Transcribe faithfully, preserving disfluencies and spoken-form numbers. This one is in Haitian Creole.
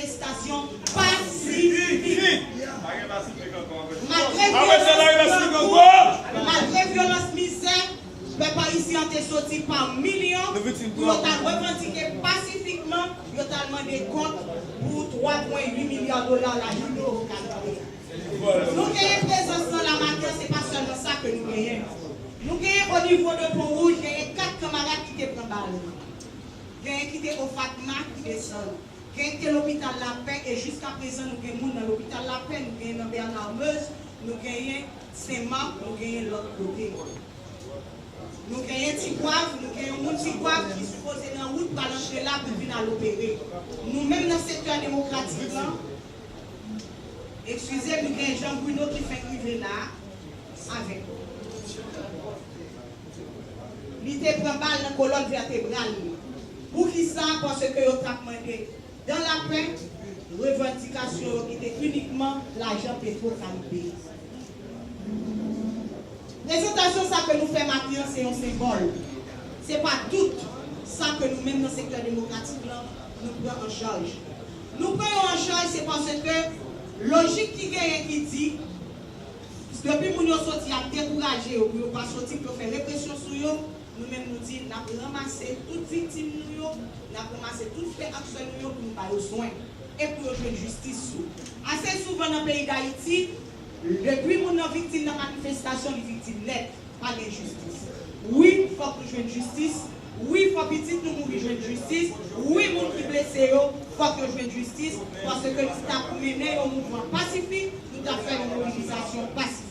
Manifestasyon pasifik. Malgre vyolans, grangou, malgre vyolans, mizè, pèp ayisyen an te soti pa milyon pou yo t al revandike pasifikman, yo t al mande kont pou twa pwen uit milya dola lajounen yo ka mande. Nou genyen prezans nan Lamatè, se pa sèlman sa ke nou genyen. Nou genyen o nivo de Pon Wouj, genyen kat kanmarad ki te pran bal. Genyen ki te o Fatma ki desann. Genyen ki te lopital Lapè, e jiska prezan nou gen moun nan lopital Lapè, nou genyen nan Bernard Meuse, nou genyen Sen Mak, nou genyen lòt kote. Nou genyen Ti Gwav, nou gen yon moun Ti Gwav ki sipoze nan wout pral antre la pou vin al opere. Nou menm nan sektè demokratik lan, eskize, nou gen Jean Bruno ki fenk rive la avèk. Li te pran bal nan kolòn vètebral li. Poukisa? Paske yo t ap mande dan Lapè, revandikasyon yo ki te inikman lajan Petro Caribe. Prezantasyon sa ke nou fè maten an se yon senbòl. Se pa tout sa ke nou menm nan sektè demokratik lan nou pran an chaj. Nou pran yo an chaj se paske lojik ki genyen ki di depi moun yo soti y ap dekouraje yo pou yo pa soti pou yo fè represyon sou yo. Nou menm nou di n ap ranmase tout viktim nou yo, n ap ranmase tout frè ak sè nou yo pou nou ba yo swen. E pou yo jwenn jistis tou. Ase souvan nan peyi Dayiti, depi moun nan viktim nan manifestasyon, li viktim nèt. Pa gen jistis. Wi, fòk nou jwenn jistis. Wi, fò pitit nou mouri jwenn jistis. Wi, moun ki blese yo, fòk yo jwenn jistis. Paske nou t ap mennen yon mouvman pasifik, nou t ap fè yon mobilizasyon pasifik.